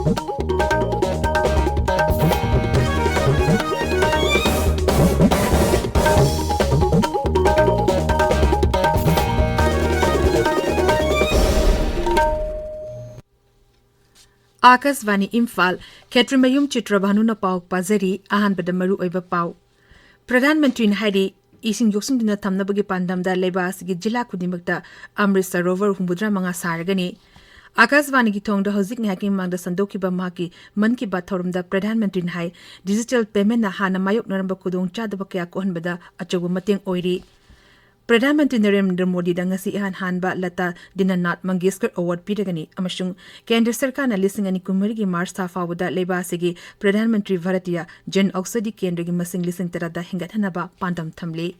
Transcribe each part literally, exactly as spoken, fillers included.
ꯑꯥꯀꯥꯁꯕꯥꯅꯤ ꯏꯝꯐꯥꯜ, ꯈꯦꯇ꯭ꯔꯤꯃꯌꯨꯝ ꯆꯤꯇ꯭ꯔꯚꯥꯅꯨꯅ ꯄꯥꯎ ꯄꯥꯖꯔꯤ꯫ ꯑꯍꯥꯟꯕꯗ ꯃꯔꯨꯑꯣꯏꯕ ꯄꯥꯎ꯫ ꯄ꯭ꯔꯙꯥꯟ ꯃꯟꯇ꯭ꯔꯤꯅ ꯍꯥꯏꯔꯤ, ꯏꯁꯤꯡ ꯌꯣꯛꯁꯤꯟꯗꯨꯅ ꯊꯝꯅꯕꯒꯤ ꯄꯥꯟꯗꯝꯗ ꯂꯩꯕꯥꯛ ꯑꯁꯤꯒꯤ ꯖꯤꯂꯥ ꯈꯨꯗꯤꯡꯃꯛꯇ ꯑꯃ꯭ꯔꯤꯠ ꯁꯔꯣꯚꯔ ꯍꯨꯝꯐꯨꯇꯔꯥ ꯃꯉꯥ ꯁꯥꯔꯒꯅꯤ꯫ ꯑꯥꯀꯥꯁꯕꯥꯅꯤꯒꯤ ꯊꯣꯡꯗ ꯍꯧꯖꯤꯛ ꯉꯥꯏꯍꯥꯛꯀꯤ ꯃꯃꯥꯡꯗ ꯁꯟꯗꯣꯛꯈꯤꯕ ꯃꯍꯥꯛꯀꯤ ꯃꯟ ꯀꯤ ꯕꯥꯠ ꯊꯧꯔꯝꯗ ꯄ꯭ꯔꯙꯥꯟ ꯃꯟꯇ꯭ꯔꯤꯅ ꯍꯥꯏ, ꯗꯤꯖꯤꯇꯦꯜ ꯄꯦꯃꯦꯟꯠꯅ ꯍꯥꯟꯅ ꯃꯥꯌꯣꯛꯅꯔꯝꯕ ꯈꯨꯗꯣꯡꯆꯥꯗꯕ ꯀꯌꯥ ꯀꯣꯛꯍꯟꯕꯗ ꯑꯆꯧꯕ ꯃꯇꯦꯡ ꯑꯣꯏꯔꯤ꯫ ꯄ꯭ꯔꯙꯥꯟ ꯃꯟꯇ꯭ꯔꯤ ꯅꯔꯦꯟꯗ꯭ꯔ ꯃꯣꯗꯤꯗ ꯉꯁꯤ ꯏꯍꯥꯟ ꯍꯥꯟꯕ ꯂꯇꯥ ꯗꯤꯅꯅꯥꯊ ꯃꯪꯒꯦꯁꯀꯔ ꯑꯦꯋꯥꯔꯗ ꯄꯤꯔꯒꯅꯤ ꯑꯃꯁꯨꯡ ꯀꯦꯟꯗ꯭ꯔ ꯁꯔꯀꯥꯔꯅ ꯂꯤꯁꯤꯡ ꯑꯅꯤ ꯀꯨꯟꯃꯔꯤꯒꯤ ꯃꯥꯔꯆ ꯊꯥ ꯐꯥꯎꯕꯗ ꯂꯩꯕꯥꯛ ꯑꯁꯤꯒꯤ ꯄ꯭ꯔꯙꯥꯟ ꯃꯟꯇ꯭ꯔꯤ ꯚꯥꯔꯇꯤꯌ ꯖꯟ ꯑꯧꯁꯥꯙꯤ ꯀꯦꯟꯗ꯭ꯔꯒꯤ ꯃꯁꯤꯡ ꯂꯤꯁꯤꯡ ꯇꯔꯥꯗ ꯍꯦꯟꯒꯠꯍꯟꯅꯕ ꯄꯥꯟꯗꯝ ꯊꯝꯂꯤ꯫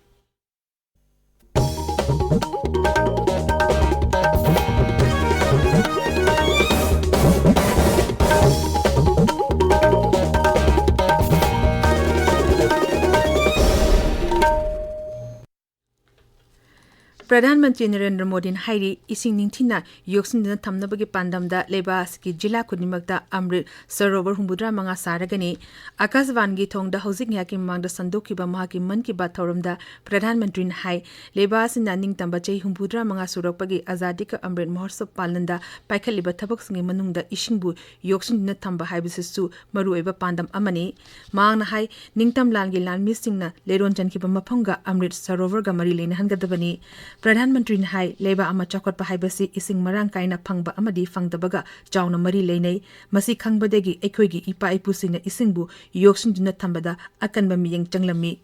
ꯄ꯭ꯔꯙꯥꯟ ꯃꯟꯇ꯭ꯔꯤ ꯅꯔꯦꯟꯗ꯭ꯔ ꯃꯣꯗꯤꯅ ꯍꯥꯏꯔꯤ, ꯏꯁꯤꯡ ꯅꯤꯡꯊꯤꯅ ꯌꯣꯛꯁꯤꯟꯗꯨꯅ ꯊꯝꯅꯕꯒꯤ ꯄꯥꯟꯗꯝꯗ ꯂꯩꯕꯥꯛ ꯑꯁꯤꯒꯤ ꯖꯤꯂꯥ ꯈꯨꯗꯤꯡꯃꯛꯇ ꯑꯃ꯭ꯔꯤꯠ ꯁꯔꯣꯚꯔ ꯍꯨꯝꯐꯨꯇꯔꯥ ꯃꯉꯥ ꯁꯥꯔꯒꯅꯤ꯫ ꯑꯥꯀꯥꯁꯕꯥꯅꯤꯒꯤ ꯊꯣꯡꯗ ꯍꯧꯖꯤꯛ ꯉꯥꯏꯍꯥꯛꯀꯤ ꯃꯃꯥꯡꯗ ꯁꯟꯗꯣꯛꯈꯤꯕ ꯃꯍꯥꯛꯀꯤ ꯃꯟ ꯀꯤ ꯕꯥꯠ ꯊꯧꯔꯝꯗ ꯄ꯭ꯔꯙꯥꯟ ꯃꯟꯇ꯭ꯔꯤꯅ ꯍꯥꯏ, ꯂꯩꯕꯥꯛ ꯑꯁꯤꯅ ꯅꯤꯡꯇꯝꯕ ꯆꯍꯤ ꯍꯨꯝꯐꯨꯇꯔꯥ ꯃꯉꯥ ꯁꯨꯔꯛꯄꯒꯤ ꯑꯖꯥꯗꯤ ꯀ ꯑꯃ꯭ꯔꯤꯠ ꯃꯍꯣꯠꯁꯕ ꯄꯥꯂꯟꯗ ꯄꯥꯏꯈꯠꯂꯤꯕ ꯊꯕꯛꯁꯤꯡꯒꯤ ꯃꯅꯨꯡꯗ ꯏꯁꯤꯡꯕꯨ ꯌꯣꯛꯁꯤꯟꯗꯨꯅ ꯊꯝꯕ ꯍꯥꯏꯕꯁꯤꯁꯨ ꯃꯔꯨꯑꯣꯏꯕ ꯄꯥꯟꯗꯝ ꯑꯃꯅꯤ꯫ ꯃꯍꯥꯛꯅ ꯍꯥꯏ, ꯅꯤꯡꯇꯝ ꯂꯥꯟꯒꯤ ꯂꯥꯟꯃꯤꯁꯤꯡꯅ ꯂꯩꯔꯣꯟ ꯆꯟꯈꯤꯕ ꯃꯐꯝꯒ ꯑꯃ꯭ꯔꯤꯠ ꯁꯔꯣꯚꯔꯒ ꯃꯔꯤ ꯂꯩꯅꯍꯟꯒꯗꯕꯅꯤ꯫ ꯄ꯭ꯔꯙꯥꯟ ꯃꯟꯇ꯭ꯔꯤꯅ ꯍꯥꯏ, ꯂꯩꯕꯥꯛ ꯑꯃ ꯆꯥꯎꯈꯠꯄ ꯍꯥꯏꯕꯁꯤ ꯏꯁꯤꯡ ꯃꯔꯥꯡ ꯀꯥꯏꯅ ꯐꯪꯕ ꯑꯃꯗꯤ ꯐꯪꯗꯕꯒ ꯆꯥꯎꯅ ꯃꯔꯤ ꯂꯩꯅꯩ꯫ ꯃꯁꯤ ꯈꯪꯕꯗꯒꯤ ꯑꯩꯈꯣꯏꯒꯤ ꯏꯄꯥ ꯏꯄꯨꯁꯤꯡꯅ ꯏꯁꯤꯡꯕꯨ ꯌꯣꯛꯁꯤꯟꯗꯨꯅ ꯊꯝꯕꯗ ꯑꯀꯟꯕ ꯃꯤꯠꯌꯦꯡ ꯆꯪꯂꯝꯃꯤ꯫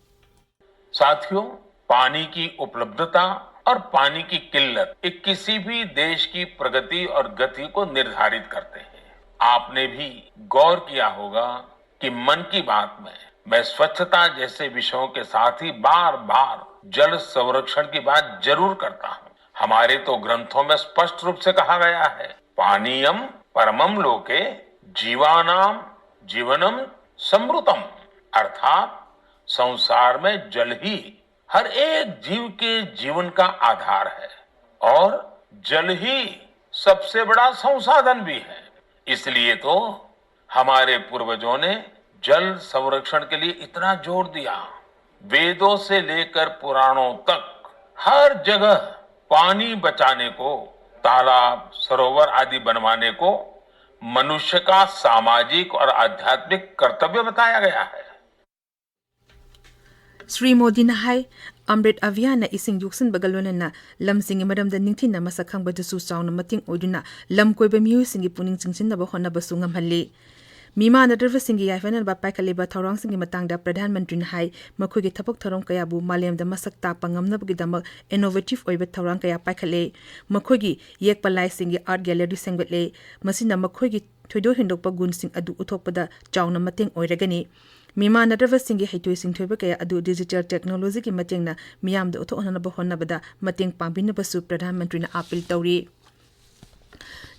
साथियों, पानी की उपलब्धता और पानी की किल्लत ये किसी भी देश की प्रगति और गति को निर्धारित करते हैं। आपने भी गौर किया होगा कि मन की बात में मैं स्वच्छता जैसे विषयों के साथ ही बार-बार जल संरक्षण की बात जरूर करता हूं। हमारे तो ग्रंथों में स्पष्ट रूप से कहा गया है, "पानीयम परमम लोके जीवानाम जीवनम समृतम", अर्थात संसार में जल ही हर एक जीव के जीवन का आधार है और जल ही सबसे बड़ा संसाधन भी है। इसलिए तो हमारे पूर्वजों ने जल संरक्षण के लिए इतना जोर दिया। वेदों से लेकर पुराणों तक हर जगह पानी बचाने को, तालाब, सरोवर आदि बनवाने को मनुष्य का सामाजिक और आध्यात्मिक कर्तव्य बताया गया है। ꯁ꯭ꯔꯤ ꯃꯣꯗꯤꯅ ꯍꯥꯏ, ꯑꯃ꯭ꯔꯤꯠ ꯑꯚꯤꯌꯥꯟꯅ ꯏꯁꯤꯡ ꯌꯣꯛꯁꯤꯟꯕꯒ ꯂꯣꯏꯅꯅ ꯂꯝꯁꯤꯡꯒꯤ ꯃꯔꯝꯗ ꯅꯤꯡꯊꯤꯅ ꯃꯁꯛ ꯈꯪꯕꯗꯁꯨ ꯆꯥꯎꯅ ꯃꯇꯦꯡ ꯑꯣꯏꯗꯨꯅ ꯂꯝ ꯀꯣꯏꯕ ꯃꯤꯑꯣꯏꯁꯤꯡꯒꯤ ꯄꯨꯛꯅꯤꯡ ꯆꯤꯡꯁꯤꯟꯅꯕ ꯍꯣꯠꯅꯕꯁꯨ ꯉꯝꯍꯜꯂꯤ꯫ ꯃꯤꯃꯥꯟꯅꯗ꯭ꯔꯕꯁꯤꯡꯒꯤ ꯌꯥꯏꯐꯅꯕ ꯄꯥꯏꯈꯠꯂꯤꯕ ꯊꯧꯔꯥꯡꯁꯤꯡꯒꯤ ꯃꯇꯥꯡꯗ ꯄ꯭ꯔꯙꯥꯟ ꯃꯟꯇ꯭ꯔꯤꯅ ꯍꯥꯏ, ꯃꯈꯣꯏꯒꯤ ꯊꯕꯛ ꯊꯧꯔꯝ ꯀꯌꯥꯕꯨ ꯃꯥꯂꯦꯝꯗ ꯃꯁꯛ ꯇꯥꯛꯄ ꯉꯝꯅꯕꯒꯤꯗꯃꯛ innovative ꯑꯣꯏꯕ ꯊꯧꯔꯥꯡ ꯀꯌꯥ ꯄꯥꯏꯈꯠꯂꯦ꯫ ꯃꯈꯣꯏꯒꯤ ꯌꯦꯛꯄ ꯂꯥꯏꯁꯤꯡꯒꯤ art gallery ꯁꯦꯝꯒꯠꯂꯦ꯫ ꯃꯁꯤꯅ ꯃꯈꯣꯏꯒꯤ ꯊꯣꯏꯗꯣꯛ ꯍꯦꯟꯗꯣꯛꯄ ꯒꯨꯟꯁꯤꯡ ꯑꯗꯨ ꯎꯠꯊꯣꯛꯄꯗ ꯆꯥꯎꯅ ꯃꯇꯦꯡ ꯑꯣꯏꯔꯒꯅꯤ꯫ ꯃꯤꯃꯥꯟꯅꯗ꯭ꯔꯕꯁꯤꯡꯒꯤ ꯍꯩꯊꯣꯏ ꯁꯤꯡꯊꯣꯏꯕ ꯀꯌꯥ ꯑꯗꯨ digital technologyꯒꯤ ꯃꯇꯦꯡꯅ ꯃꯤꯌꯥꯝꯗ ꯎꯠꯊꯣꯛꯍꯟꯅꯕ ꯍꯣꯠꯅꯕꯗ ꯃꯇꯦꯡ ꯄꯥꯡꯕꯤꯅꯕꯁꯨ ꯄ꯭ꯔꯙꯥꯟ ꯃꯟꯇ꯭ꯔꯤꯅ appeal ꯇꯧꯔꯤ꯫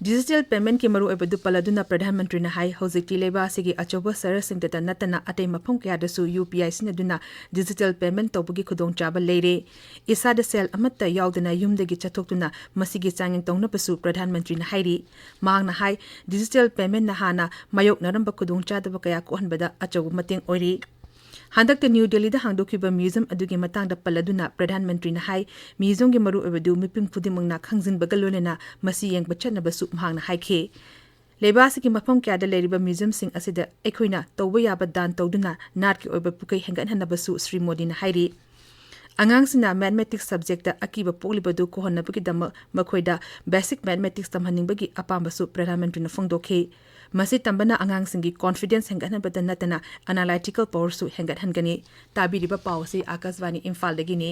Digital paymentꯀꯤ ꯃꯔꯨꯑꯣꯏꯕꯗꯨ ꯄꯜꯂꯗꯨꯅ ꯄ꯭ꯔꯙꯥꯟ ꯃꯟꯇ꯭ꯔꯤꯅ ꯍꯥꯏ, ꯍꯧꯖꯤꯛꯇꯤ ꯂꯩꯕꯥꯛ ꯑꯁꯤꯒꯤ ꯑꯆꯧꯕ ꯁꯍꯔꯁꯤꯡꯗꯇ ꯅꯠꯇꯅ ꯑꯇꯩ ꯃꯐꯝ ꯀꯌꯥꯗꯁꯨ UPI ꯁꯤꯖꯤꯟꯅꯗꯨꯅ digital payment ꯇꯧꯕꯒꯤ ꯈꯨꯗꯣꯡꯆꯥꯕ ꯂꯩꯔꯦ꯫ ꯏꯁꯥꯗ ꯁꯦꯜ ꯑꯃꯠꯇ ꯌꯥꯎꯗꯅ ꯌꯨꯝꯗꯒꯤ ꯆꯠꯊꯣꯛꯇꯨꯅ ꯃꯁꯤꯒꯤ ꯆꯥꯡꯌꯦꯡ ꯇꯧꯅꯕꯁꯨ ꯄ꯭ꯔꯙꯥꯟ ꯃꯟꯇ꯭ꯔꯤꯅ ꯍꯥꯏꯔꯤ꯫ ꯃꯍꯥꯛꯅ ꯍꯥꯏ, digital paymentꯅ ꯍꯥꯟꯅ ꯃꯥꯌꯣꯛꯅꯔꯝꯕ ꯈꯨꯗꯣꯡꯆꯥꯗꯕ ꯀꯌꯥ ꯀꯣꯛꯍꯟꯕꯗ ꯑꯆꯧꯕ ꯃꯇꯦꯡ ꯑꯣꯏꯔꯤ꯫ ꯍꯟꯗꯛꯇ ꯅ꯭ꯌꯨ ꯗꯦꯜꯂꯤꯗ ꯍꯥꯡꯗꯣꯛꯈꯤꯕ museum ꯑꯗꯨꯒꯤ ꯃꯇꯥꯡꯗ ꯄꯜꯂꯗꯨꯅ ꯄ꯭ꯔꯙꯥꯟ ꯃꯟꯇ꯭ꯔꯤꯅ ꯍꯥꯏ, museumꯒꯤ ꯃꯔꯨꯑꯣꯏꯕꯗꯨ ꯃꯤꯄꯨꯝ ꯈꯨꯗꯤꯡꯃꯛꯅ ꯈꯪꯖꯤꯟꯕꯒ ꯂꯣꯏꯅꯅ ꯃꯁꯤ ꯌꯦꯡꯕ ꯆꯠꯅꯕꯁꯨ ꯃꯍꯥꯛꯅ ꯍꯥꯏꯈꯤ꯫ ꯂꯩꯕꯥꯛ ꯑꯁꯤꯒꯤ ꯃꯐꯝ ꯀꯌꯥꯗ ꯂꯩꯔꯤꯕ museumꯁꯤꯡ ꯑꯁꯤꯗ ꯑꯩꯈꯣꯏꯅ ꯇꯧꯕ ꯌꯥꯕ ꯗꯥꯟ ꯇꯧꯗꯨꯅ ꯅꯥꯠꯀꯤ ꯑꯣꯏꯕ ꯄꯨꯀꯩ ꯍꯦꯟꯒꯠꯍꯟꯅꯕꯁꯨ ꯁ꯭ꯔꯤ ꯃꯣꯗꯤꯅ ꯍꯥꯏꯔꯤ꯫ ꯑꯉꯥꯡꯁꯤꯡꯅ mathematics subjectꯇ ꯑꯀꯤꯕ ꯄꯣꯛꯂꯤꯕꯗꯨ ꯀꯣꯛꯍꯟꯅꯕꯒꯤꯗꯃꯛ ꯃꯈꯣꯏꯗ basic mathematics ꯇꯝꯍꯟꯅꯤꯡꯕꯒꯤ ꯑꯄꯥꯝꯕꯁꯨ ꯄ꯭ꯔꯙꯥꯟ ꯃꯟꯇ꯭ꯔꯤꯅ ꯐꯣꯡꯗꯣꯛꯈꯤ꯫ ꯃꯁꯤ ꯇꯝꯕꯅ ꯑꯉꯥꯡꯁꯤꯡꯒꯤ confidence ꯍꯦꯟꯒꯠꯍꯟꯕꯗ ꯅꯠꯇꯅ analytical powerꯁꯨ ꯍꯦꯟꯒꯠꯍꯟꯒꯅꯤ꯫ ꯇꯥꯕꯤꯔꯤꯕ ꯄꯥꯎ ꯑꯁꯤ ꯑꯥꯀꯥꯁꯕꯥꯅꯤ ꯏꯝꯐꯥꯜꯗꯒꯤꯅꯤ꯫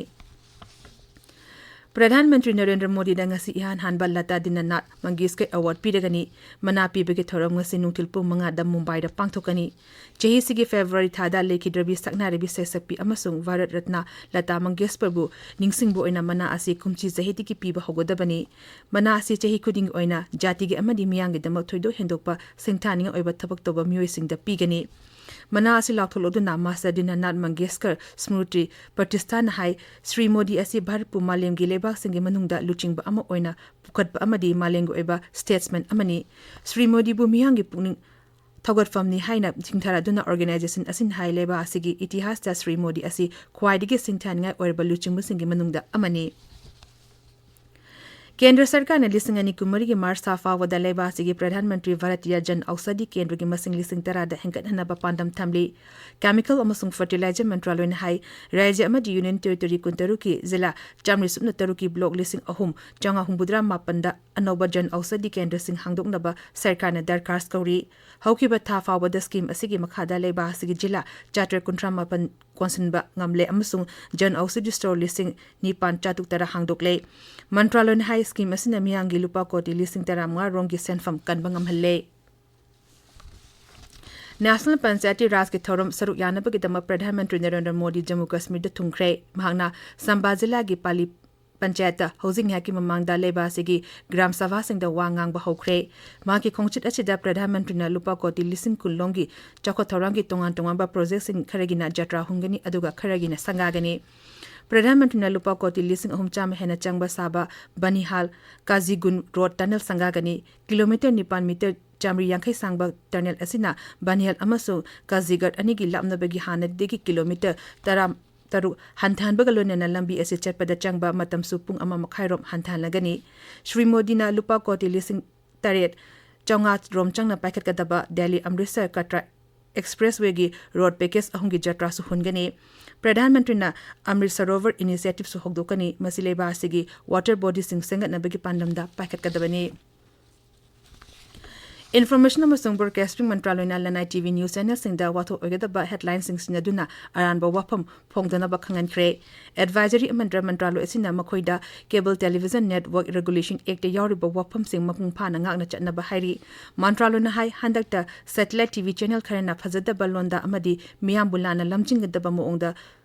ꯄ꯭ꯔꯙꯥꯟ ꯃꯟꯇ꯭ꯔꯤ ꯅꯔꯦꯟꯗ꯭ꯔ ꯃꯣꯗꯤꯗ ꯉꯁꯤ ꯏꯍꯥꯟ ꯍꯥꯟꯕ ꯂꯇꯥ ꯗꯤꯅꯅꯥꯊ ꯃꯪꯒꯦꯁꯀꯔ award ꯄꯤꯔꯒꯅꯤ꯫ ꯃꯅꯥ ꯄꯤꯕꯒꯤ ꯊꯧꯔꯝ ꯉꯁꯤ ꯅꯨꯡꯊꯤꯜ ꯄꯨꯡ ꯃꯉꯥꯗ ꯃꯨꯝꯕꯥꯏꯗ ꯄꯥꯡꯊꯣꯛꯀꯅꯤ꯫ ꯆꯍꯤꯁꯤꯒꯤ February ꯊꯥꯗ ꯂꯩꯈꯤꯗ꯭ꯔꯕꯤ ꯁꯛꯅꯥꯏꯔꯕꯤ ꯁꯩꯁꯛꯄꯤ ꯑꯃꯁꯨꯡ ꯚꯥꯔꯠ ꯔꯠꯅ ꯂꯇꯥ ꯃꯪꯒꯦꯁꯀꯔꯕꯨ ꯅꯤꯡꯁꯤꯡꯕ ꯑꯣꯏꯅ ꯃꯅꯥ ꯑꯁꯤ ꯀꯨꯝꯁꯤ ꯆꯍꯤꯗꯒꯤ ꯄꯤꯕ ꯍꯧꯒꯗꯕꯅꯤ꯫ ꯃꯅꯥ ꯑꯁꯤ ꯆꯍꯤ ꯈꯨꯗꯤꯡꯒꯤ ꯑꯣꯏꯅ ꯖꯥꯇꯤꯒꯤ ꯑꯃꯗꯤ ꯃꯤꯌꯥꯝꯒꯤꯗꯃꯛ ꯊꯣꯏꯗꯣꯛ ꯍꯦꯟꯗꯣꯛꯄ ꯁꯤꯡꯊꯥꯅꯤꯡꯉꯥꯏ ꯑꯣꯏꯕ ꯊꯕꯛ ꯇꯧꯕ ꯃꯤꯑꯣꯏꯁꯤꯡꯗ ꯄꯤꯒꯅꯤ꯫ ꯃꯅꯥ ꯑꯁꯤ ꯂꯥꯎꯊꯣꯛꯂꯗꯨꯅ ꯃꯥꯁꯇꯔ ꯗꯤꯅꯥꯅꯥꯊ ꯃꯪꯒꯦꯁꯀꯔ ꯁ꯭ꯃ꯭ꯔꯨꯇꯤ ꯄ꯭ꯔꯇꯤꯁꯊꯥꯟꯅ ꯍꯥꯏ, ꯁ꯭ꯔꯤ ꯃꯣꯗꯤ ꯑꯁꯤ ꯚꯥꯔꯠꯄꯨ ꯃꯥꯂꯦꯝꯒꯤ ꯂꯩꯕꯥꯛꯁꯤꯡꯒꯤ ꯃꯅꯨꯡꯗ ꯂꯨꯆꯤꯡꯕ ꯑꯃ ꯑꯣꯏꯅ ꯄꯨꯈꯠꯄ ꯑꯃꯗꯤ ꯃꯥꯂꯦꯝꯒꯤ ꯑꯣꯏꯕ ꯁ꯭ꯇꯦꯠꯁꯃꯦꯟ ꯑꯃꯅꯤ꯫ ꯁ꯭ꯔꯤ ꯃꯣꯗꯤꯕꯨ ꯃꯤꯌꯥꯝꯒꯤ ꯄꯨꯛꯅꯤꯡ ꯊꯧꯒꯠꯐꯝꯅꯤ ꯍꯥꯏꯅ ꯆꯤꯡꯊꯔꯗꯨꯅ ꯑꯣꯔꯒꯅꯥꯏꯖꯦꯁꯟ ꯑꯁꯤꯅ ꯍꯥꯏ, ꯂꯩꯕꯥꯛ ꯑꯁꯤꯒꯤ ꯏꯇꯤꯍꯥꯁꯇ ꯁ꯭ꯔꯤ ꯃꯣꯗꯤ ꯑꯁꯤ ꯈ꯭ꯋꯥꯏꯗꯒꯤ ꯁꯤꯡꯊꯥꯅꯤꯡꯉꯥꯏ ꯑꯣꯏꯔꯕ ꯂꯨꯆꯤꯡꯕꯁꯤꯡꯒꯤ ꯃꯅꯨꯡꯗ ꯑꯃꯅꯤ꯫ ꯀꯦꯟꯗ꯭ꯔ ꯁꯔꯀꯥꯔꯅ ꯂꯤꯁꯤꯡ ꯑꯅꯤ ꯀꯨꯟꯃꯔꯤꯒꯤ ꯃꯥꯔꯆ ꯊꯥ ꯐꯥꯎꯕꯗ ꯂꯩꯕꯥꯛ ꯑꯁꯤꯒꯤ ꯄ꯭ꯔꯙꯥꯟ ꯃꯟꯇ꯭ꯔꯤ ꯚꯥꯔꯇꯤꯌꯥ ꯖꯟ ꯑꯧꯁꯥꯙꯤ ꯀꯦꯟꯗ꯭ꯔꯒꯤ ꯃꯁꯤꯡ ꯂꯤꯁꯤꯡ ꯇꯔꯥꯗ ꯍꯦꯟꯒꯠꯍꯟꯅꯕ ꯄꯥꯟꯗꯝ ꯊꯝꯂꯤ꯫ ꯀꯦꯃꯤꯀꯦꯜ ꯑꯃꯁꯨꯡ ꯐꯔꯇꯤꯂꯥꯏꯖꯔ ꯃꯟꯇ꯭ꯔꯥꯂꯣꯏꯅ ꯍꯥꯏ, ꯔꯥꯖ꯭ꯌ ꯑꯃꯗꯤ ꯌꯨꯅꯤꯌꯟ ꯇꯦꯔꯤꯇꯣꯔꯤ ꯀꯨꯟꯇꯔꯨꯛꯀꯤ ꯖꯤꯂꯥ ꯆꯥꯝꯃꯔꯤ ꯁꯨꯞꯅ ꯇꯔꯨꯛꯀꯤ ꯕ꯭ꯂꯣꯛ ꯂꯤꯁꯤꯡ ꯑꯍꯨꯝ ꯆꯥꯝꯃꯉꯥ ꯍꯨꯝꯐꯨꯇꯔꯥ ꯃꯥꯄꯟꯗ ꯑꯅꯧꯕ ꯖꯟ ꯑꯧꯁꯥꯙꯤ ꯀꯦꯟꯗ꯭ꯔꯁꯤꯡ ꯍꯥꯡꯗꯣꯛꯅꯕ ꯁꯔꯀꯥꯔꯅ ꯗꯔꯈꯥꯁ ꯀꯧꯔꯤ꯫ ꯍꯧꯈꯤꯕ ꯊꯥ ꯐꯥꯎꯕꯗ ꯁ꯭ꯀꯤꯝ ꯑꯁꯤꯒꯤ ꯃꯈꯥꯗ ꯂꯩꯕꯥꯛ ꯑꯁꯤꯒꯤ ꯖꯤꯂꯥ ꯆꯥꯇ꯭ꯔꯦꯠ ꯀꯨꯟꯊ꯭ꯔꯥ ꯃꯥꯄꯟ ꯀꯣꯟꯁꯤꯟꯕ ꯉꯝꯂꯦ ꯑꯃꯁꯨꯡ ꯖꯟ ꯑꯧꯁꯥꯙꯤ ꯁ꯭ꯇꯣꯔ ꯂꯤꯁꯤꯡ ꯅꯤꯄꯥꯟ ꯆꯥꯇ꯭ꯔꯨꯛ ꯇꯔꯥ ꯍꯥꯡꯗꯣꯛꯂꯦ꯫ ꯃꯟꯇ꯭ꯔꯥꯂꯣꯏꯅ ꯍꯥꯏ, ꯁ꯭ꯀꯤꯝ ꯑꯁꯤꯅ ꯃꯤꯌꯥꯝꯒꯤ ꯂꯨꯄꯥ ꯀꯣꯇꯤ ꯂꯤꯁꯤꯡ ꯇꯔꯥꯃꯉꯥ ꯔꯣꯝꯒꯤ ꯁꯦꯟꯐꯝ ꯀꯟꯕ ꯉꯝꯍꯜꯂꯦ꯫ ꯅꯦꯁꯅꯦꯜ ꯄꯟꯆꯥꯌꯇꯤ ꯔꯥꯖꯀꯤ ꯊꯧꯔꯝ ꯁꯔꯨꯛ ꯌꯥꯅꯕꯒꯤꯗꯃꯛ ꯄ꯭ꯔꯙꯥꯟ ꯃꯟꯇ꯭ꯔꯤ ꯅꯔꯦꯟꯗ꯭ꯔ ꯃꯣꯗꯤ ꯖꯝꯃꯨ ꯀꯥꯁꯃꯤꯔꯗ ꯊꯨꯡꯈ꯭ꯔꯦ꯫ ꯃꯍꯥꯛꯅ ꯁꯝꯕꯥ ꯖꯤꯂꯥꯒꯤ ꯄꯥꯂꯤ ꯄꯟꯆꯥꯌꯠꯇ ꯍꯧꯖꯤꯛ ꯉꯥꯏꯍꯥꯛꯀꯤ ꯃꯃꯥꯡꯗ ꯂꯩꯕꯥꯛ ꯑꯁꯤꯒꯤ ꯒ꯭ꯔꯥꯝ ꯁꯚꯥꯁꯤꯡꯗ ꯋꯥ ꯉꯥꯡꯕ ꯍꯧꯈ꯭ꯔꯦ꯫ ꯃꯍꯥꯛꯀꯤ ꯈꯣꯡꯆꯠ ꯑꯁꯤꯗ ꯄ꯭ꯔꯙꯥꯟ ꯃꯟꯇ꯭ꯔꯤꯅ ꯂꯨꯄꯥ ꯀꯣꯇꯤ ꯂꯤꯁꯤꯡ ꯀꯨꯟ ꯂꯣꯝꯒꯤ ꯆꯥꯎꯈꯠ ꯊꯧꯔꯥꯡꯒꯤ ꯇꯣꯉꯥꯟ ꯇꯣꯉꯥꯟꯕ ꯄ꯭ꯔꯣꯖꯦꯛꯁꯤꯡ ꯈꯔꯒꯤꯅ ꯖꯇ꯭ꯔꯥ ꯍꯨꯟꯒꯅꯤ, ꯑꯗꯨꯒ ꯈꯔꯒꯤꯅ ꯁꯪꯒꯥꯒꯅꯤ꯫ ꯄ꯭ꯔꯙꯥꯟ ꯃꯟꯇ꯭ꯔꯤꯅ ꯂꯨꯄꯥ ꯀꯣꯇꯤ ꯂꯤꯁꯤꯡ ꯑꯍꯨꯝ ꯆꯥꯝꯃ ꯍꯦꯟꯅ ꯆꯪꯕ ꯁꯥꯕ ꯕꯅꯤꯍꯥꯜ ꯀꯥꯖꯤꯒꯨꯟ ꯔꯣꯗ ꯇꯅꯦꯜ ꯁꯪꯒꯥꯒꯅꯤ꯫ ꯀꯤꯂꯣꯃꯤꯇꯔ ꯅꯤꯄꯥꯟ, ꯃꯤꯇꯔ ꯆꯥꯃꯔꯤ ꯌꯥꯡꯈꯩ ꯁꯥꯡꯕ ꯇꯅꯦꯜ ꯑꯁꯤꯅ ꯕꯅꯤꯍꯥꯜ ꯑꯃꯁꯨꯡ ꯀꯥꯖꯤꯒꯠ ꯑꯅꯤꯒꯤ ꯂꯥꯞꯅꯕꯒꯤ ꯍꯥꯟꯅꯗꯒꯤ ꯀꯤꯂꯣꯃꯤꯇꯔ ꯇꯔꯥ ꯇꯔꯨꯛ ꯍꯟꯊꯍꯟꯕꯒ ꯂꯣꯏꯅꯅ ꯂꯝꯕꯤ ꯑꯁꯤ ꯆꯠꯄꯗ ꯆꯪꯕ ꯃꯇꯝꯁꯨ ꯄꯨꯡ ꯑꯃ ꯃꯈꯥꯏꯔꯣꯝ ꯍꯟꯊꯍꯜꯂꯒꯅꯤ꯫ ꯁ꯭ꯔꯤ ꯃꯣꯗꯤꯅ ꯂꯨꯄꯥ ꯀꯣꯇꯤ ꯂꯤꯁꯤꯡ ꯇꯔꯦꯠ ꯆꯥꯝꯃꯉꯥ ꯔꯣꯝ ꯆꯪꯅ ꯄꯥꯏꯈꯠꯀꯗꯕ ꯗꯦꯜꯂꯤ ꯑꯃ꯭ꯔꯤꯠꯁꯔ ꯀꯇ꯭ꯔꯥ ꯑꯦꯛꯁꯄ꯭ꯔꯦꯁꯋꯦꯒꯤ ꯔꯣꯗ ꯄꯦꯀꯦꯖ ꯑꯍꯨꯝꯒꯤ ꯖꯇ꯭ꯔꯥꯁꯨ ꯍꯨꯟꯒꯅꯤ꯫ ꯄ꯭ꯔꯙꯥꯟ ꯃꯟꯇ꯭ꯔꯤꯅ ꯑꯃ꯭ꯔꯤꯠ ꯁꯔꯣꯚꯔ ꯏꯅꯤꯁꯤꯌꯦꯇꯤꯚꯁꯨ ꯍꯧꯗꯣꯛꯀꯅꯤ꯫ ꯃꯁꯤ ꯂꯩꯕꯥꯛ ꯑꯁꯤꯒꯤ ꯋꯥꯇꯔ ꯕꯣꯗꯤꯁꯤꯡ ꯁꯦꯝꯒꯠꯅꯕꯒꯤ ꯄꯥꯟꯗꯝꯗ ꯄꯥꯏꯈꯠꯀꯗꯕꯅꯤ꯫ ꯏꯟꯐꯣꯔꯃꯦꯁꯟ ꯑꯃꯁꯨꯡ ꯕ꯭ꯔꯣꯗꯀꯥꯁꯇꯤꯡ ꯃꯟꯇ꯭ꯔꯥꯂꯣꯏꯅ, ꯂꯅꯥꯏ ꯇꯤꯚꯤ ꯅ꯭ꯌꯨꯁ ꯆꯦꯅꯦꯜꯁꯤꯡꯗ ꯋꯥꯊꯣꯛ ꯑꯣꯏꯒꯗꯕ ꯍꯦꯗꯂꯥꯏꯟꯁꯤꯡ ꯁꯤꯖꯤꯟꯅꯗꯨꯅ ꯑꯔꯥꯟꯕ ꯋꯥꯐꯝ ꯐꯣꯡꯗꯅꯕ ꯈꯪꯍꯟꯈ꯭ꯔꯦ꯫ ꯑꯦꯗꯚꯥꯏꯖꯔꯤ ꯑꯃꯗ ꯃꯟꯇ꯭ꯔꯥꯂꯣꯏ ꯑꯁꯤꯅ ꯃꯈꯣꯏꯗ cable television network regulation act ꯌꯥꯎꯔꯤꯕ ꯋꯥꯐꯝꯁꯤꯡ ꯃꯄꯨꯡ ꯐꯥꯅ ꯉꯥꯛꯅ ꯆꯠꯅꯕ ꯍꯥꯏꯔꯤ꯫ ꯃꯟꯇ꯭ꯔꯥꯂꯣꯏꯅ ꯍꯥꯏ, ꯍꯟꯗꯛꯇ ꯁꯦꯇꯦꯂꯥꯏꯠ ꯇꯤꯚꯤ ꯆꯦꯅꯦꯜ ꯈꯔꯅ ꯐꯖꯗꯕ ꯂꯣꯟꯗ ꯑꯃꯗꯤ ꯃꯤꯌꯥꯝꯕꯨ ꯂꯥꯟꯅ ꯂꯝꯖꯤꯡꯒꯗꯕ ꯃꯑꯣꯡꯗ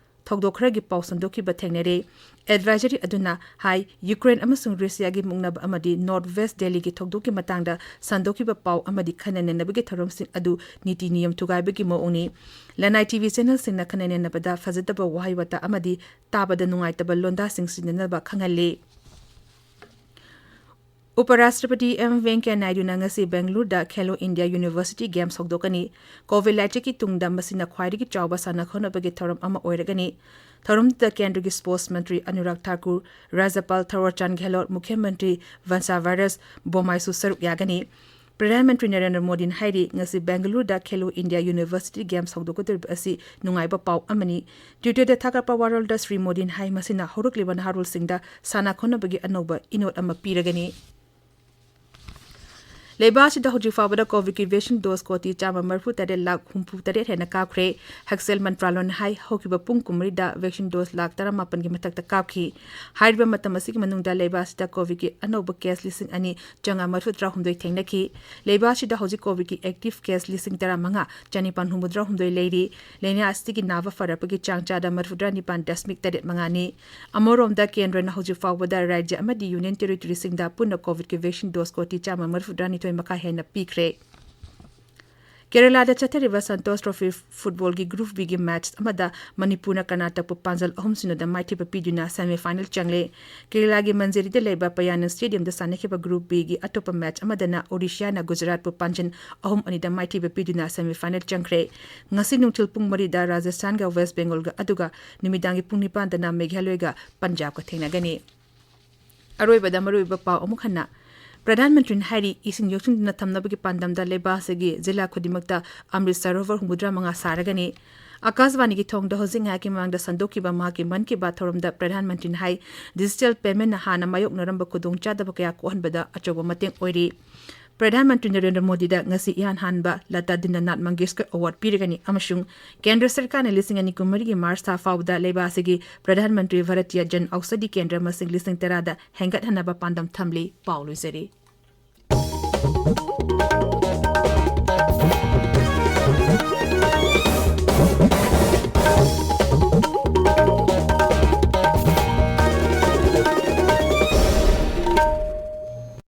ꯊꯧꯗꯣꯛ ꯈꯔꯒꯤ ꯄꯥꯎ ꯁꯟꯗꯣꯛꯈꯤꯕ ꯊꯦꯡꯅꯔꯦ꯫ ꯑꯦꯗꯚꯥꯏꯖꯔꯤ ꯑꯗꯨꯅ ꯍꯥꯏ, ꯌꯨꯀ꯭ꯔꯦꯟ ꯑꯃꯁꯨꯡ ꯔꯨꯁꯤꯌꯥꯒꯤ ꯃꯨꯛꯅꯕ ꯑꯃꯗꯤ ꯅꯣꯔꯊ ꯋꯦꯁ ꯗꯦꯜꯂꯤꯒꯤ ꯊꯧꯗꯣꯛꯀꯤ ꯃꯇꯥꯡꯗ ꯁꯟꯗꯣꯛꯈꯤꯕ ꯄꯥꯎ ꯑꯃꯗꯤ ꯈꯟꯅ ꯅꯩꯅꯕꯒꯤ ꯊꯧꯔꯝꯁꯤꯡ ꯑꯗꯨ ꯅꯤꯇꯤ ꯅꯤꯌꯝ ꯊꯨꯒꯥꯏꯕꯒꯤ ꯃꯑꯣꯡꯅꯤ꯫ ꯂꯅꯥꯏ ꯇꯤꯚꯤ ꯆꯦꯅꯦꯜꯁꯤꯡꯅ ꯈꯟꯅ ꯅꯩꯅꯕꯗ ꯐꯖꯗꯕ ꯋꯥꯍꯩ ꯋꯥꯇꯥ ꯑꯃꯗꯤ ꯇꯥꯕꯗ ꯅꯨꯡꯉꯥꯏꯇꯕ ꯂꯣꯟꯗꯥꯁꯤꯡ ꯁꯤꯖꯤꯟꯅꯅꯕ ꯈꯪꯍꯜꯂꯤ꯫ ꯎꯄꯔꯥꯁꯇ꯭ꯔꯄꯇꯤ ꯑꯦꯝ ꯚꯦꯡꯀꯌꯥ ꯅꯥꯏꯗꯨꯅ ꯉꯁꯤ ꯕꯦꯡꯒꯂꯨꯔꯨꯗ ꯈꯦꯂꯣ ꯏꯟꯗꯤꯌꯥ ꯌꯨꯅꯤꯚꯔꯁꯤꯇꯤ ꯒꯦꯝꯁ ꯍꯧꯗꯣꯛꯀꯅꯤ꯫ ꯀꯣꯚꯤꯗ ꯂꯥꯏꯆꯠꯀꯤ ꯇꯨꯡꯗ ꯃꯁꯤꯅ ꯈ꯭ꯋꯥꯏꯗꯒꯤ ꯆꯥꯎꯕ ꯁꯥꯟꯅ ꯈꯣꯠꯅꯕꯒꯤ ꯊꯧꯔꯝ ꯑꯃ ꯑꯣꯏꯔꯒꯅꯤ꯫ ꯊꯧꯔꯝꯗꯨꯗ ꯀꯦꯟꯗ꯭ꯔꯒꯤ ꯁ꯭ꯄꯣꯔꯠꯁ ꯃꯟꯇ꯭ꯔꯤ ꯑꯅꯨꯔꯥꯒ ꯊꯥꯀꯨꯔ, ꯔꯥꯖ꯭ꯌꯄꯥꯜ ꯊꯥꯋꯔꯆꯥꯟꯗ ꯒꯦꯍꯂꯣꯠ, ꯃꯨꯈ꯭ꯌ ꯃꯟꯇ꯭ꯔꯤ ꯚꯟꯁꯥ ꯚꯥꯏꯔꯁ ꯕꯣꯃꯥꯏꯁꯨ ꯁꯔꯨꯛ ꯌꯥꯒꯅꯤ꯫ ꯄ꯭ꯔꯙꯥꯟ ꯃꯟꯇ꯭ꯔꯤ ꯅꯔꯦꯟꯗ꯭ꯔ ꯃꯣꯗꯤꯅ ꯍꯥꯏꯔꯤ, ꯉꯁꯤ ꯕꯦꯡꯒꯂꯨꯔꯨꯗ ꯈꯦꯂꯣ ꯏꯟꯗꯤꯌꯥ ꯌꯨꯅꯤꯚꯔꯁꯤꯇꯤ ꯒꯦꯝꯁ ꯍꯧꯗꯣꯛꯀꯗꯧꯔꯤꯕ ꯑꯁꯤ ꯅꯨꯡꯉꯥꯏꯕ ꯄꯥꯎ ꯑꯃꯅꯤ꯫ ꯇ꯭ꯋꯤꯇꯔꯗ ꯊꯥꯒꯠꯄ ꯋꯥꯔꯣꯜꯗ ꯁ꯭ꯔꯤ ꯃꯣꯗꯤꯅ ꯍꯥꯏ, ꯃꯁꯤꯅ ꯍꯧꯔꯛꯂꯤꯕ ꯅꯍꯥꯔꯣꯜꯁꯤꯡꯗ ꯁꯥꯟꯅ ꯈꯣꯠꯅꯕꯒꯤ ꯑꯅꯧꯕ ꯏꯅꯣꯠ ꯑꯃ ꯄꯤꯔꯒꯅꯤ꯫ ꯂꯩꯕꯥꯛ ꯑꯁꯤꯗ ꯍꯧꯖꯤꯛ ꯐꯥꯎꯕꯗ ꯀꯣꯚꯤꯗꯀꯤ ꯚꯦꯛꯁꯤꯟ ꯗꯣꯁ ꯀꯣꯇꯤ ꯆꯥꯝꯃ ꯃꯔꯤꯐꯨ ꯇꯔꯦꯠ ꯂꯥꯈ ꯍꯨꯝꯐꯨ ꯇꯔꯦꯠ ꯍꯦꯟꯅ ꯀꯥꯞꯈ꯭ꯔꯦ꯫ ꯍꯛꯁꯦꯜ ꯃꯟꯇ꯭ꯔꯥꯂꯣꯟꯅ ꯍꯥꯏ, ꯍꯧꯈꯤꯕ ꯄꯨꯡ ꯀꯨꯟꯃꯔꯤꯗ ꯚꯦꯛꯁꯤꯟ ꯗꯣꯁ ꯂꯥꯈ ꯇꯔꯥꯃꯥꯄꯟꯒꯤ ꯃꯊꯛꯇ ꯀꯥꯞꯈꯤ꯫ ꯍꯥꯏꯔꯤꯕ ꯃꯇꯝ ꯑꯁꯤꯒꯤ ꯃꯅꯨꯡꯗ ꯂꯩꯕꯥꯛ ꯑꯁꯤꯗ ꯀꯣꯚꯤꯗꯀꯤ ꯑꯅꯧꯕ ꯀꯦꯁ ꯂꯤꯁꯤꯡ ꯑꯅꯤ ꯆꯥꯝꯃꯉꯥ ꯃꯔꯤꯐꯨ ꯇꯔꯥꯍꯨꯝꯗꯣꯏ ꯊꯦꯡꯅꯈꯤ꯫ ꯂꯩꯕꯥꯛ ꯑꯁꯤꯗ ꯍꯧꯖꯤꯛ ꯀꯣꯚꯤꯗꯀꯤ ꯑꯦꯛꯇꯤꯚ ꯀꯦꯁ ꯂꯤꯁꯤꯡ ꯇꯔꯥꯃꯉꯥ ꯆꯅꯤꯄꯥꯟ ꯍꯨꯝꯐꯨꯇꯔꯥꯍꯨꯝꯗꯣꯏ ꯂꯩꯔꯤ꯫ ꯂꯥꯏꯅꯥ ꯑꯁꯤꯒꯤ ꯅꯥꯕ ꯐꯔꯛꯄꯒꯤ ꯆꯥꯡ ꯆꯥꯗ ꯃꯔꯤꯐꯨꯇꯔꯥ ꯅꯤꯄꯥꯟ ꯗꯁꯃꯤꯛ ꯇꯔꯦꯠ ꯃꯉꯥꯅꯤ꯫ ꯑꯃꯔꯣꯝꯗ, ꯀꯦꯟꯗ꯭ꯔꯅ ꯍꯧꯖꯤꯛ ꯐꯥꯎꯕꯗ ꯔꯥꯖ꯭ꯌ ꯑꯃꯗꯤ ꯌꯨꯅꯤꯌꯟ ꯇꯦꯔꯤꯇꯣꯔꯤꯁꯤꯡꯗ ꯄꯨꯟꯅ ꯀꯣꯚꯤꯗꯀꯤ ꯚꯦꯛꯁꯤꯟ ꯗꯣꯁ ꯀꯣꯇꯤ ꯆꯥꯝꯃ ꯃꯔꯤꯐꯨꯇꯔꯥꯅꯤꯊꯣꯏ ꯃꯈꯥꯏ ꯍꯦꯟꯅ ꯄꯤꯈ꯭ꯔꯦ꯫ ꯀꯦꯔꯂꯥꯗ ꯆꯠꯊꯔꯤꯕ ꯁꯟꯇꯣꯁ ꯇ꯭ꯔꯣꯐꯤ ꯐꯨꯠꯕꯣꯜꯒꯤ ꯒ꯭ꯔꯨꯞ ꯕꯤꯒꯤ ꯃꯦꯆ ꯑꯃꯗ ꯃꯅꯤꯄꯨꯔꯅ ꯀꯔꯅꯥꯇꯛꯄꯨ ꯄꯥꯟꯖꯜ ꯑꯍꯨꯝ ꯁꯤꯅꯣꯗ ꯃꯥꯏꯊꯤꯕ ꯄꯤꯗꯨꯅ ꯁꯦꯃꯤꯐꯥꯏꯅꯦꯜ ꯆꯪꯂꯦ꯫ ꯀꯦꯔꯂꯥꯒꯤ ꯃꯟꯖꯦꯔꯤꯗ ꯂꯩꯕ ꯄꯌꯥꯅꯟ ꯁ꯭ꯇꯦꯗꯤꯌꯝꯗ ꯁꯥꯟꯅꯈꯤꯕ ꯒ꯭ꯔꯨꯞ ꯕꯤꯒꯤ ꯑꯇꯣꯞꯄ ꯃꯦꯆ ꯑꯃꯗꯅ ꯑꯣꯗꯤꯁꯥꯅ ꯒꯨꯖꯔꯥꯠꯄꯨ ꯄꯥꯟꯖꯜ ꯑꯍꯨꯝ ꯑꯅꯤꯗ ꯃꯥꯏꯊꯤꯕ ꯄꯤꯗꯨꯅ ꯁꯦꯃꯤꯐꯥꯏꯅꯦꯜ ꯆꯪꯈ꯭ꯔꯦ꯫ ꯉꯁꯤ ꯅꯨꯡꯊꯤꯜ ꯄꯨꯡ ꯃꯔꯤꯗ ꯔꯥꯖꯁꯊꯥꯟꯒ ꯋꯦꯁ ꯕꯦꯡꯒꯣꯜꯒ, ꯑꯗꯨꯒ ꯅꯨꯃꯤꯗꯥꯡꯒꯤ ꯄꯨꯡ ꯅꯤꯄꯥꯟꯗꯅ ꯃꯦꯘꯥꯂꯌꯒ ꯄꯟꯖꯥꯕꯀ ꯊꯦꯡꯅꯒꯅꯤ꯫ ꯑꯔꯣꯏꯕꯗ ꯃꯔꯨꯑꯣꯏꯕ ꯄꯥꯎ ꯑꯃꯨꯛ ꯍꯟꯅ꯫ ꯄ꯭ꯔꯙꯥꯟ ꯃꯟꯇ꯭ꯔꯤꯅ ꯍꯥꯏꯔꯤ, ꯏꯁꯤꯡ ꯌꯣꯛꯁꯤꯟꯗꯨꯅ ꯊꯝꯅꯕꯒꯤ ꯄꯥꯟꯗꯝꯗ ꯂꯩꯕꯥꯛ ꯑꯁꯤꯒꯤ ꯖꯤꯂꯥ ꯈꯨꯗꯤꯡꯃꯛꯇ ꯑꯃ꯭ꯔꯤꯠ ꯁꯔꯣꯚꯔ ꯍꯨꯝꯐꯨꯇꯔꯥ ꯃꯉꯥ ꯁꯥꯔꯒꯅꯤ꯫ ꯑꯀꯥꯁꯕꯥꯅꯤꯒꯤ ꯊꯣꯡꯗ ꯍꯧꯖꯤꯛ ꯉꯥꯏꯍꯥꯛꯀꯤ ꯃꯃꯥꯡꯗ ꯁꯟꯗꯣꯛꯈꯤꯕ ꯃꯍꯥꯛꯀꯤ ꯃꯟ ꯀꯤ ꯕꯥꯠ ꯊꯧꯔꯝꯗ ꯄ꯭ꯔꯙꯥꯟ ꯃꯟꯇ꯭ꯔꯤꯅ ꯍꯥꯏ, ꯗꯤꯖꯤꯇꯦꯜ ꯄꯦꯃꯦꯟꯠꯅ ꯍꯥꯟꯅ ꯃꯥꯌꯣꯛꯅꯔꯝꯕ ꯈꯨꯗꯣꯡꯆꯥꯗꯕ ꯀꯌꯥ ꯀꯣꯛꯍꯟꯕꯗ ꯑꯆꯧꯕ ꯃꯇꯦꯡ ꯑꯣꯏꯔꯤ꯫ ꯄ꯭ꯔꯙꯥꯟ ꯃꯟꯇ꯭ꯔꯤ ꯅꯔꯦꯟꯗ꯭ꯔ ꯃꯣꯗꯤꯗ ꯉꯁꯤ ꯏꯍꯥꯟ ꯍꯥꯟꯕ ꯂꯇꯥ ꯗꯤꯟꯗ꯭ꯔꯅꯥꯊ ꯃꯪꯒꯦꯁꯀꯔ ꯑꯦꯋꯥꯔꯗ ꯄꯤꯔꯒꯅꯤ ꯑꯃꯁꯨꯡ ꯀꯦꯟꯗ꯭ꯔ ꯁꯔꯀꯥꯔꯅ ꯂꯤꯁꯤꯡ ꯑꯅꯤ ꯀꯨꯟꯃꯔꯤꯒꯤ ꯃꯥꯔꯆ ꯊꯥ ꯐꯥꯎꯕꯗ ꯂꯩꯕꯥꯛ ꯑꯁꯤꯒꯤ ꯄ꯭ꯔꯙꯥꯟ ꯃꯟꯇ꯭ꯔꯤ ꯚꯥꯔꯇꯤꯌ ꯖꯟ ꯑꯧꯁꯥꯙꯤ ꯀꯦꯟꯗ꯭ꯔ ꯃꯁꯤꯡ ꯂꯤꯁꯤꯡ ꯇꯔꯥꯗ ꯍꯦꯟꯒꯠꯍꯟꯅꯕ ꯄꯥꯟꯗꯝ ꯊꯝꯂꯤ꯫ ꯄꯥꯎ ꯂꯣꯏꯖꯔꯦ꯫